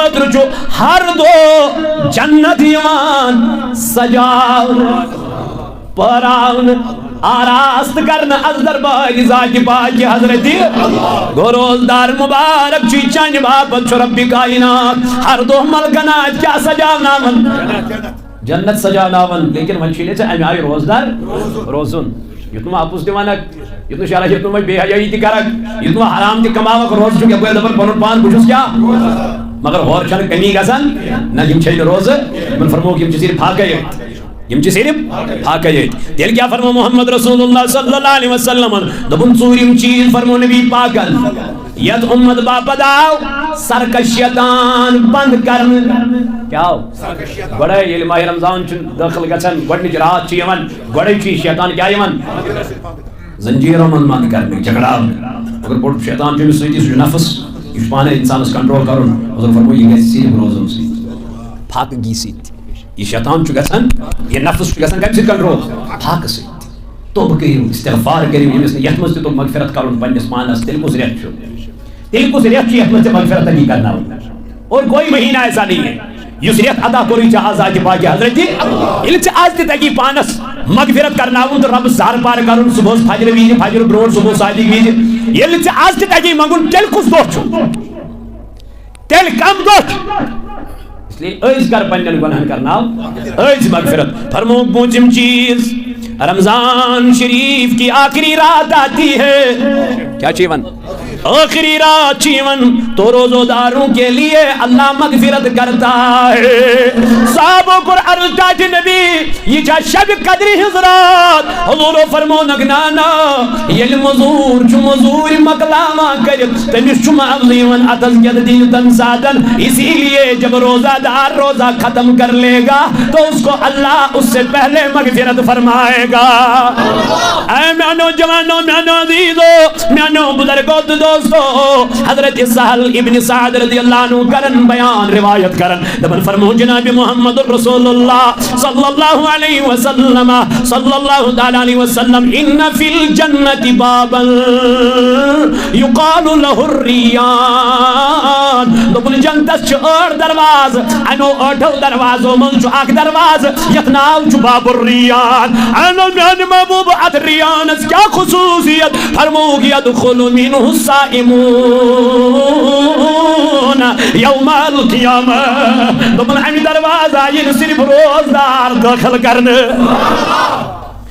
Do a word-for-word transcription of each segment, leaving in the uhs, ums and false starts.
خٲطرٕ چھُ ہر دۄہ جنت یِوان سجاونہٕ، پٲراونہٕ، آراست کرنہٕ از دربارِ ذاتِ پاکِ حضرتِ۔ گوٚو روزدار مبارک چھُ چانہِ باپتھ چھُ ربِ کائنات ہر دۄہ ملکنات کیٛاہ سجاوناوان؟ جنت سجاوناوان، لیکن وۄنۍ چھُے نہٕ ژےٚ امہِ آیہِ روزدار روزُن۔ یُتھ نہٕ وۄنۍ اپُز تہِ ونکھ، یُتھ نہٕ شرح، یُتھ نہٕ وۄنۍ بے حیٲیی تہِ کرکھ، یُتھ نہٕ وۄنۍ حرام تہِ کماوکھ، روزٕ چھُکھ یپٲرۍ دپان پنُن پان بہٕ چھُس کیٛاہ؟ مگر ہورٕ چھنہٕ کمی گژھان، نہ یِم چھے نہٕ روزٕ، یِمن فرمووُکھ یِم چھِ صرف فاقے یٲتۍ۔ یِم چھِ صرف فاقے یٲتۍ۔ تیٚلہِ کیٛاہ فرموو محمد رسول اللہ صلی اللہ علیہ وسلمن؟ دوٚپُن ژوٗرِم چیٖز فرموو نبی پاکن، یتھ اُمت باپتھ آو سرکش شیطان بند کرنہٕ۔ کیٛاہ آو؟ گۄڈے ییٚلہِ ماہِ رمضان چھُ دٲخل گژھان، گۄڈنِچ راتھ چھِ یِوان، گۄڈے چھُ یہِ شیطان کیٛاہ یِوان؟ زنجیٖرو منٛز بند کرنہٕ، جکڑاونہٕ۔ مگر بوٚڑ شیطان چھُ أمِس سۭتی، سُہ چھُ نفس، یہِ چھُ پانے انسانس کنٹرول کرُن۔ حضور فرموو، یہِ گژھِ صرف روزن سۭتۍ، فاقگی سۭتۍ۔ یہِ شیطان چھُ گژھان، یہِ نفس چھُ گژھان کمہِ سۭتۍ کنٹرول؟ فاقہٕ سۭتۍ۔ توبہٕ کٔرِو، استغفار کٔرِو، ییٚمِس نہٕ یتھ منٛز تہِ توٚگ مغفرت کرُن پننِس پانس، تیٚلہِ کُس رٮ۪تھ چھُ؟ تیٚلہِ کُس رٮ۪تھ چھُ یتھ منٛز ژےٚ مغفرت تگی کرناوٕنۍ؟ اور کوئی مہینہ ایسا نہیں ہے۔ یُس رٮ۪تھ عطا کوٚرُے ژےٚ آز ذاتِ پاکِ حضرتِ، ییٚلہِ ژےٚ آز تہِ تگی پانس مغفرت کرناوُن تہٕ ربس زار پار کرُن صبحس فجرٕ وِزِ، فجرٕ برونٛٹھ، صبح صادق وِزِ، ییٚلہِ ژےٚ آز تہِ تگی منٛگُن، تیٚلہِ کُس دۄہ چھُ؟ تیٚلہِ کم دۄہ چھُ؟ اس لیے أزۍ کر پننٮ۪ن گۄناہن کرناو أزۍ مغفرت۔ فرمووُکھ پوٗنٛژِم چیٖز، رمضان شریف کی آخری رات آتی ہے۔ کیٛاہ چھُ یِوان؟ آخری رات چھِ یِوان، تو روزہ داروں کے لیے اللہ مغفرت کرتا ہے۔ صحابو کوٚر عرض، ٹاٹھہِ نبی، یہِ چھا شب قدرِ ہٕنٛز رات؟ حضورو فرمونکھ، نا نا، ییٚلہِ مزوٗر چھُ مزوٗرۍ مۄکلاوان کٔرِتھ، تٔمِس چھُ معاوضہٕ یِوان اتھس کٮ۪تھ دِنہٕ تمہِ ساتن۔ اسی لیے جب روزہ دار روزہ ختم کر لے گا تو اس کو اللہ اس سے پہلے مغفرت فرمائے گا۔ اے میانو جوانو، میانو عزیزو، میانو بزرگو تہٕ دوستو، حضرت سہل ابن سعد رضی اللہ عنہ کرن بیان، روایت کرن، دپان فرمو جناب محمد رسول اللہ صلی اللہ علیہ وسلم، صلی اللہ تعالی علیہ وسلم، ان فی الجنت بابا یقال له الریان۔ دوٚپُن، جنتس چھِ ٲٹھ دروازٕ، اَمیو ٲٹھو دروازو منٛز چھُ اکھ دروازٕ، یتھ ناو چھُ باب الریان۔ اَنو میانہِ محبوب، اتھ ریانس کیٛاہ خصوٗصیت؟ فرمووُکھ، یدخل منہ الصائمون یوم القیامہ۔ دوٚپُن، امہِ دروازٕ آیہِ نہٕ صرف روزدار دٲخل کرنہٕ۔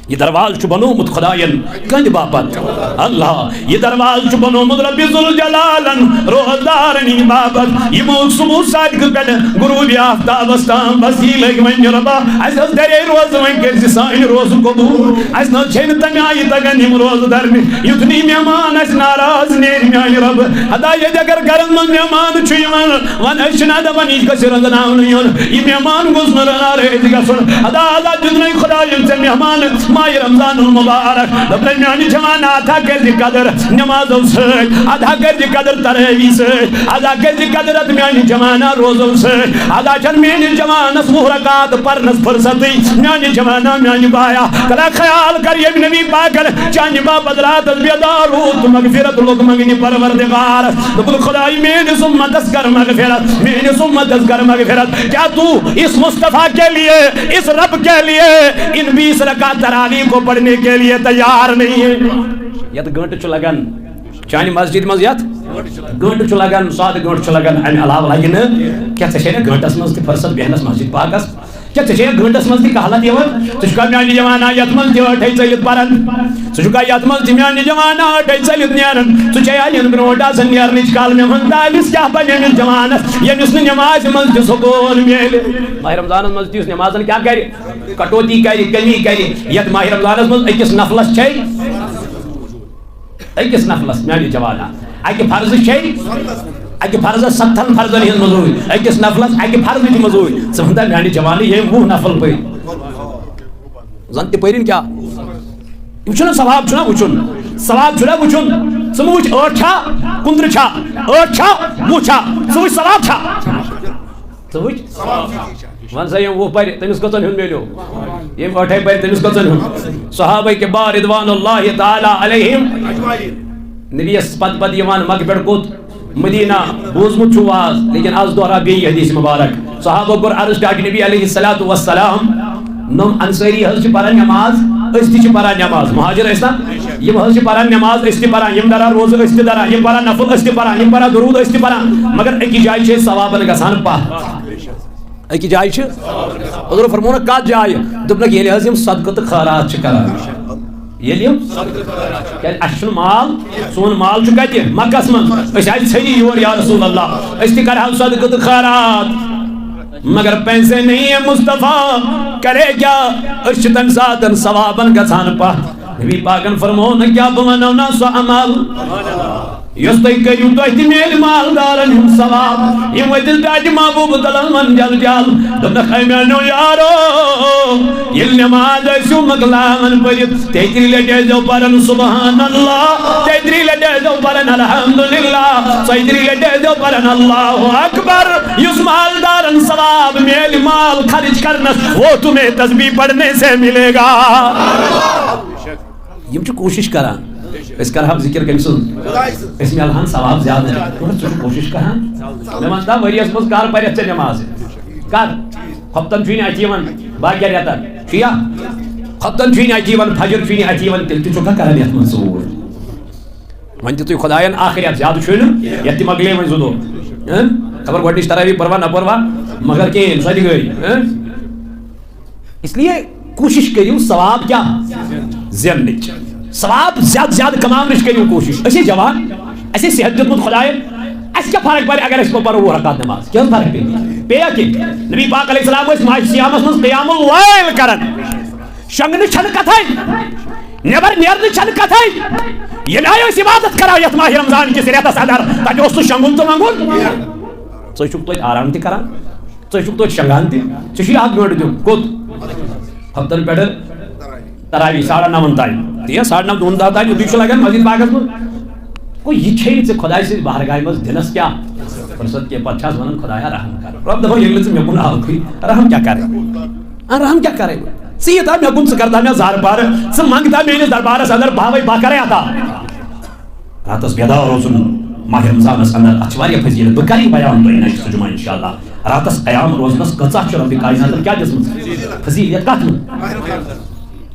یہِ دروازٕ چھُ بنوومُت خداین کٕہٕنٛدِ باپتھ؟ اللہ۔ یہِ دروازٕ چھُ بنوومُت رۄبِ ذوالجلالن روزدارن ہٕنٛدِ باپتھ۔ یِمو صبح صادقہٕ پٮ۪ٹھ غروبِ آفتابس تام بس یی لٔگۍ وۄنۍ، رۄبا، اَسہِ حظ درے روزٕ، وۄنۍ کٔرۍ زِ سانہِ روزٕ قبوٗل۔ اَسہِ نہ حظ چھے نہٕ تَمہِ آیہِ تَگان یِم روزٕ دَرنہِ۔ یُتھ نہٕ یہِ مہمان اَسہِ ناراض نیرِ، میٛانہِ رۄبہٕ۔ خدا، ییٚتہِ اگر گرن منٛز مہمان چھُ یِوان، وۄنۍ أسۍ چھِنہ دَپان یہِ گژھِ رَنٛگناونہٕ یُن، یہِ مہمان گوٚژھ نہٕ ناراض گژھُن۔ ادا، ادا دیُتنَے خۄدایَن ژےٚ مہمان ماہِ رمضان المبارک۔ دوٚپنَے، میٛانہِ جوانا، ادا کٔرۍ زِ قدر نمازو سۭتۍ، ادا کٔرۍ زِ قدر ترٲوی سۭتۍ، ادا کٔرۍ زِ قدر اَتھ میٛانہِ جوانا روزو سۭتۍ۔ ادا چھَنہٕ میٛٲنِس جوانَس وُہ رکعت پرنَس فرصتٕے۔ میٛانہِ جوانا، میٛانہِ بایا، تَلہ خیال کر، ییٚمہِ نبی پاکَن چانہِ باپتھ راتس بیدار روٗد، مغفرت لوٚگ منگنہِ پروردگارس۔ دوٚپُن، خداے، میٲنِس اُمتس کر مغفرت، میٲنِس اُمتس کر مغفرت۔ کیا تو اس مصطفیٰ کے لیے، اس رب کے لیے ان بیس رکعت تراویح کو پڑھنے کے لیے تیار نہیں ہے؟ یتھ گٲنٹہٕ چھُ لگان، چانہِ مسجد منٛز یتھ گٲنٹہٕ چھُ لگان، سادٕ گٲنٹہٕ چھُ لگان، امہِ علاوٕ لگہِ نہٕ کینٛہہ۔ ژےٚ چھے نہ گٲنٹس منٛز تہِ فرصت بیہنس مسجد پاکس؟ کیا ژےٚ چھے گٲنٹس منٛز تہِ کہلت یِوان؟ ژٕ چھُکھا میانہِ جوانا یتھ منٛز تہِ ٲٹھے ژٔلِتھ پران؟ ژٕ چھُکھا یتھ منٛز تہِ میانہِ جوانا ٲٹھے ژٔلِتھ نیران؟ ژٕ چھے یِنہٕ برونٛٹھ آسان نیرنٕچ کل۔ مےٚ وَن تہٕ أمِس کیٛاہ بنہِ أمِس جوانس، ییٚمِس نہٕ نٮ۪مازِ منٛز تہِ سکوٗن میلہِ؟ ماہِ رمضانس منٛز تہِ یُس نٮ۪مازن کیٛاہ کرِ؟ کٹوتی کرِ، کمی کرِ۔ یتھ ماہِ رمضانس منٛز أکِس نفلس چھے أکِس نفلس، میانہِ جوانا، اکہِ فرضہٕ چھے، اکہِ فرضس ستتھن فرضن ہٕنٛز مٔزوٗرۍ، أکِس نفلس اکہِ فرضٕچ مٔزوٗرۍ۔ ژٕ وَن تہٕ میانہِ جوانا، ییٚمۍ وُہ نفل پٔرۍ، زن تہِ پٔرِن کیٛاہ؟ یِم چھُنہ ثواب چھُنہ وٕچھُن، ثواب چھُنہ وٕچھُن۔ ژٕ مہٕ وٕچھ ٲٹھ چھا، کُنترٕہ چھا، ٲٹھ چھا، وُہ چھا، ژٕ وٕچھ ثواب چھا۔ ژٕ وٕچھ؟ وَن سا، ییٚمۍ وُہ پَرِ، تٔمِس کٔژَن ہُنٛد میلیو؟ ییٚمۍ ٲٹھَے پَرِ، تٔمِس کٔژَن ہُنٛد؟ صحابہ کبار رضوان اللہ تعالیٰ علیہم۔ نبیَس پَتہٕ پَتہٕ یِوان مَکہِ پٮ۪ٹھ کوٚت؟ مدینہ، بوٗزمُت چھُ واز، لیکن از دۄہراو بیٚیہِ یہِ حدیث مبارک۔ صحابو کوٚر عرض ٹاٹھہِ نبی علیہ الصلوۃ والسلام، نۄم انصٲری حظ چھِ پران نماز، أسۍ تہِ چھِ پران نماز، مہاجر ٲسۍ نا، یِم حظ چھِ پران نماز، أسۍ تہِ پران، یِم دران روزٕ، أسۍ تہِ دران، یِم پران نفل، أسۍ تہِ پران، یِم پران درود، أسۍ تہِ پران، مگر أکِس جایہِ چھِ أسۍ ثوابن گژھان پتھ۔ أکِس جایہِ چھِ؟ حضور فرموونکھ کتھ جایہِ؟ دوٚپنکھ ییٚلہِ حظ یِم صدقہٕ تہٕ خٲرات چھِ کران۔ ییٚلہِ یِم؟ کیازِ اَسہِ چھُنہٕ مال، سون مال چھُ کتہِ؟ مکس منٛز۔ أسۍ آیہِ ژھٔری یور، یا رسول اللہ، أسۍ تہِ کرہو صدقہٕ تہٕ خٲرات، مگر پیسے نہیں ہے مصطفیٰ، کرے کیا؟ أسۍ چھِ تمہِ ساتہٕ ثوابن گژھان پتھ۔ نبی پاکن فرموو نہٕ کیٛاہ، بہٕ ونو نا سُہ عمل یُس تُہۍ کٔرِو، تۄہہِ تہِ میلہِ مالدارن ہُنٛد ثواب۔ یِم ؤتھۍ ٹاٹھہِ محبوب تلن ون جل جل، دوٚپنکھ، "اے میانیو یارو، ییٚلہِ نماز ٲسِو مۄکلاوان پٔرِتھ، تیترِ لٹہِ ٲسۍزیو پران سبحان اللہ، تیترِ لٹہِ ٲسۍزیو پران الحمدللہ، ژۄیترِ لٹہِ ٲسۍزیو پران اللہ اکبر۔ یُس مالدارن ثواب میلہِ مال خرچ کرنس، وہ تمہیں تسبیح پڑھنے سے ملے گا۔" یِم چھِ کوٗشِش کران، أسۍ کرہو ذِکِر کٔمۍ سُنٛد؟ أسۍ میلہٕ ہن ثواب زیادٕ۔ مگر ژٕ چھُکھ کوٗشِش کران؟ مےٚ وَن تہٕ، ؤریَس منٛز کر پَرٮ۪تھ ژےٚ نٮ۪مازٕ؟ کر؟ خۄفتن چھُے نہٕ اَتھِ یِوان، باقین رٮ۪تن چھُ یا؟ خۄفتن چھُے نہٕ اَتھِ یِوان، فجر چھُے نہٕ اَتھِ یِوان، تیٚلہِ تہِ چھُکھا کران یَتھ منٛز ژوٗر؟ وۄنۍ دِتُے خۄدایَن آخر یَتھ، زیادٕ چھُے نہٕ، یَتھ تہِ مۄکلے وۄنۍ زٕ دۄہ۔ ہہ؟ خبر گۄڈٕنِچ تراویح پٔروا نہ پٔروا، مگر کِہیٖنۍ، سۄ تہِ گٔے۔ ہہ؟ اس لیے کوٗشِش کٔرِو ثواب کیٛاہ؟ زیننٕچ۔ ثواب زیادٕ زیادٕ کماونٕچ کٔرِو کوٗشِش۔ أسۍ ٲسۍ جوان، اَسہِ ٲسۍ صحت دیُتمُت خۄدایَن، اَسہِ کیٛاہ فرق پَرِ اگر أسۍ پَرو وُہ رکعت نٮ۪ماز؟ کیٛاہ حظ فرق پیٚیہِ؟ پیٚیا کینٛہہ؟ نبی پاک علیہ السلام ٲسۍ ماہِ صیامَس منٛز قیام اللیل کران۔ شۄنٛگنٕچ چھَنہٕ کَتھَے، نٮ۪بر نیرنٕچ چھَنہٕ کَتھَے۔ ییٚلہِ آے أسۍ عبادت کران یَتھ ماہِ رمضان کِس رٮ۪تَس اندر، تَتہِ اوس نہٕ شۄنٛگُن تہٕ وۄنٛگُن۔ ژٕ چھُکھ توتہِ آرام تہِ کران۔ ژٕ چھُکھ توتہِ شۄنٛگان تہِ، ژےٚ چھُے اکھ گٲنٛٹہٕ دیُن۔ کوٚت؟ ہفتن پٮ۪ٹھ تراویح ساڑن نَون تام۔ تی یا ساڑٕ نَو، دۄن دَہ تام، یُتُے چھُ لگان مسجد پاکس منٛز۔ گوٚو، یہِ چھے نہٕ ژےٚ خۄداے سٕنٛزِ بارگاہہِ منٛز دِنس کیٛاہ فرصت کینٛہہ۔ پتہٕ چھِ آسان ونان، "خۄدایا، رحم کر۔" رۄب دپان، "ییٚلہِ نہٕ ژٕ مےٚ کُن آوکھٕے، رحم کیٛاہ کرے؟ آ، رحم کیٛاہ کرے بہٕ؟ ژٕ ییٖتاہ مےٚ کُن، ژٕ کرتاہ مےٚ زارٕ پارٕ، ژٕ منٛگتاہ میٲنِس دربارس اندر، بہٕ ہاوے، بہٕ کرے عطا۔" راتس بیدار روزُن ماہِ رمضانس اندر، اتھ چھِ واریاہ فضیلت۔ بہٕ کرٕ یہِ بیان تۄہہِ نیکسٹ جمعہ انشاءاللہ۔ راتس قیام روزنس کۭژاہ چھِ رۄبِ کائناتن کیٛاہ دِژمٕژ فضیلت؟ کتھ منٛز؟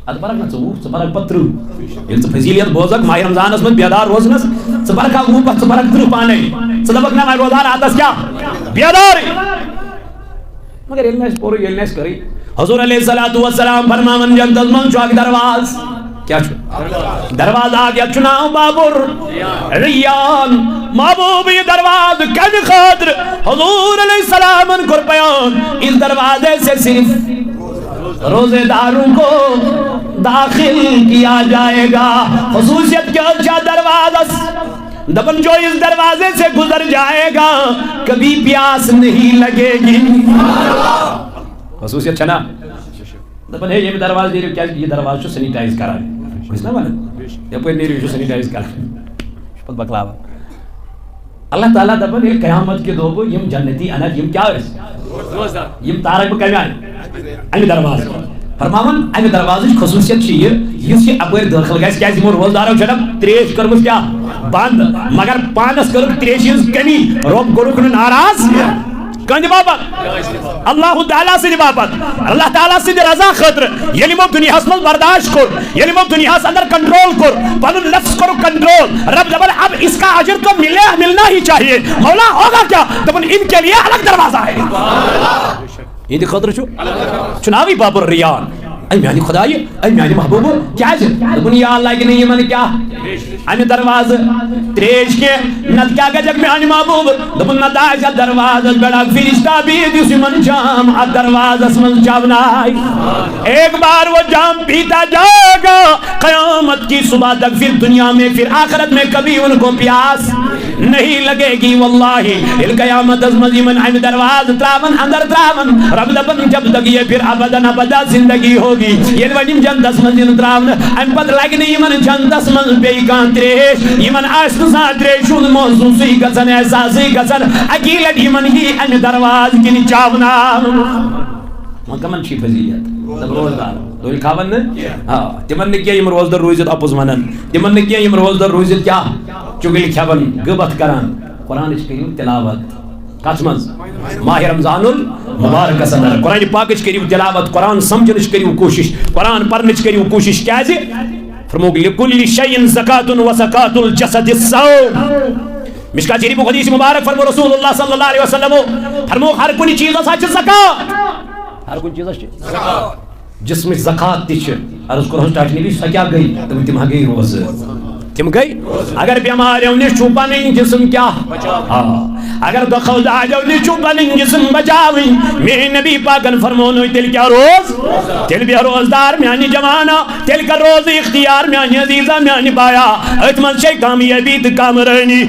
اتھ برکھ نہ ژٕ وُہ، ژٕ برکھ پتہٕ ترٕٛہ۔ ییٚلہِ ژٕ فضیلت بوزکھ ماہِ رمضانس منٛز بیدار روزنس، ژٕ برکھ وُہ پتہٕ، ژٕ برکھ ترٕٛہ پانے۔ ژٕ دپکھ، نہ، وۄنۍ روزٕ ہا راتس کیٛاہ؟ بیدارٕے۔ مگر ییٚلہِ نہٕ اَسہِ پوٚرُے، ییٚلہِ نہٕ اَسہِ کٔرٕے۔ حضور علیہ الصلوۃ والسلام فرماوان، جنتس منٛز چھُ اکھ دروازٕ۔ کیٛاہ چھُ؟ دروازٕ اکھ، یتھ چھُ ناو باب الریان۔ محبوب، یہِ دروازٕ کمہِ خٲطرٕ؟ حضور علیہ السلامن کوٚر بیان، اس دروازے سے صرف روزے داروں کو داخل کیا جائے گا۔ خصوصیت کیٛاہ چھِ اَتھ دروازس؟ دپان، جو اس دروازے سے گزر جائے گا، کبھی پیاس نہیں لگے گی۔ خصوصیت چھنا؟ دپان، ہے، ییٚمہِ دروازٕ نیرِو، کیازِ یہِ دروازٕ چھُ سینیٹائز کران۔ بہٕ چھُس نا ونان، یپٲرۍ نیرِو، یہِ چھُ سینیٹائز کران۔ یہِ چھُ پتہٕ بکلاوان۔ اللہ تعالیٰ دپان، ییٚلہِ قیامت کہِ دۄہ بہٕ یِم جنتی انکھ، یِم کیٛاہ ٲسۍ؟ یِم تارکھ بہٕ کمہِ آیہِ؟ امہِ دروازٕ۔ فرماوان، امہِ دروازٕچ خصوصیت چھِ یہِ، یُس یہِ اپٲرۍ دٲخل گژھِ، کیازِ یِمو روزدارو چھےٚ نا تریش کٔرمٕژ کیٛاہ؟ بنٛد، مگر پانس کٔرٕکھ تریشہِ ہٕنٛز کٔمی، رۄب کوٚرُکھ نہٕ ناراض۔ کٕہٕنٛدِ باپتھ؟ اللہ تعالیٰ سٕنٛدِ باپتھ، اللہ تعالیٰ سٕنٛدِ رضا خٲطرٕ۔ ییٚلہِ یِمو دُنیاہس منٛز برداشت کوٚر، ییٚلہِ یِمو دُنیاہس اندر کنٹرول کوٚر، پنُن نفس کوٚرُکھ کنٹرول، رب دپان، اب اس کا اجر تو ملے، ملنا ہی چاہیے۔ مولا، ہوگا کیا؟ دپان، ان کے لیے الگ دروازہ ہے۔ یِہنٛدِ خٲطرٕ چھُ، چھُ ناوٕے باب الریان۔ اے میانہِ خدایہِ، اے میانہِ محبوبہٕ، کیازِ؟ دوٚپُن، یا اللہ، یہِ نہٕ یِمن کیٛاہ؟ امہِ دروازٕ تریش کینٛہہ، نتہٕ کیٛاہ گژھٮ۪کھ میانہِ محبوبہٕ؟ دوٚپُن، نتہٕ آسہِ اتھ دروازس پٮ۪ٹھ اکھ فرشتہ بِہِتھ، یُس یِمن جام اتھ دروازس منٛز چاونایہِ۔ ایک بار وہ جام پیتا جائے گا، قیامت کی صبح تک پھر دنیا میں، پھر آخرت میں کبھی ان کو پیاس نہیں لگے گی۔ واللہ، ییٚلہِ قیامتس منٛز یِمن امہِ دروازٕ تراون، اندر تراون، رب دپن، جب تک یہ پھر ابداً ابدا زندگی ہوگی، ییٚلہِ وۄنۍ یِم جنتس منٛز یِن تراونہٕ، امہِ پتہٕ لگہِ نہٕ یِمن جنتس منٛز بیٚیہِ کانٛہہ تریش، یِمن آسہِ نہٕ زانٛہہ تریشہِ ہُنٛد محسوٗسٕے گژھان، احساسٕے گژھان، اکی لٹہِ یِمن یی امہِ دروازٕ کِنۍ چاوناونہٕ۔ وۄنۍ کمن چھِ یہِ فضیلت؟ دپ روزدار۔ تُہۍ کھاون نہٕ؟ آ، تِمن نہٕ کینٛہہ یِم روزدار روٗزِتھ اپُز ونان، تِمن نہٕ کینٛہہ یِم روزدار روٗزِتھ کیٛاہ؟ چُگلۍ کھٮ۪وان، غیبت کران۔ قرآنٕچ کٔرِو تلاوت۔ کتھ منٛز؟ ماہ رمضان المبارکس اندر۔ قرآن پاکٕچ کٔرِو تلاوت، قرآن سمجھنٕچ کٔرِو کوٗشِش، قرآن پرنٕچ کٔرِو کوٗشِش۔ کیازِ؟ فرمووُکھ، "لکل شیء زکاة و زکاة الجسد الصوم۔" مشکات شریف حدیث مبارک فرمو رسول اللہ صلی اللہ علیہ وسلم، فرمو، ہر کُنہِ چیٖزس ہا چھِ زکات۔ ہر کُنہِ چیٖزس چھِ۔ جسمٕچ زکات تہِ چھِ۔ عرض کوٚرہوس ٹاٹھۍ نبی، سۄ کیٛاہ گٔے؟ دوٚپُن، تِم ہا گٔے روزٕ۔ تِم گٔے۔ اگر بٮ۪ماریو نِش چھُو پنٕنۍ جسم کیٛاہ؟ آ۔ اگر دۄکھو دادیو نِش چھُو پنٕنۍ جسم بچاوٕنۍ، میٛٲنۍ نبی پاکن فرمونو، تیٚلہِ کیٛاہ روز؟ تیٚلہِ بیٚہہ روزدار میٛانہِ جوانا، تیٚلہِ کر روزٕ اختیار میٛانہِ عزیزا، میٛانہِ بایا۔ أتھۍ منٛز چھے کامیٲبی تہٕ کامرٲنی۔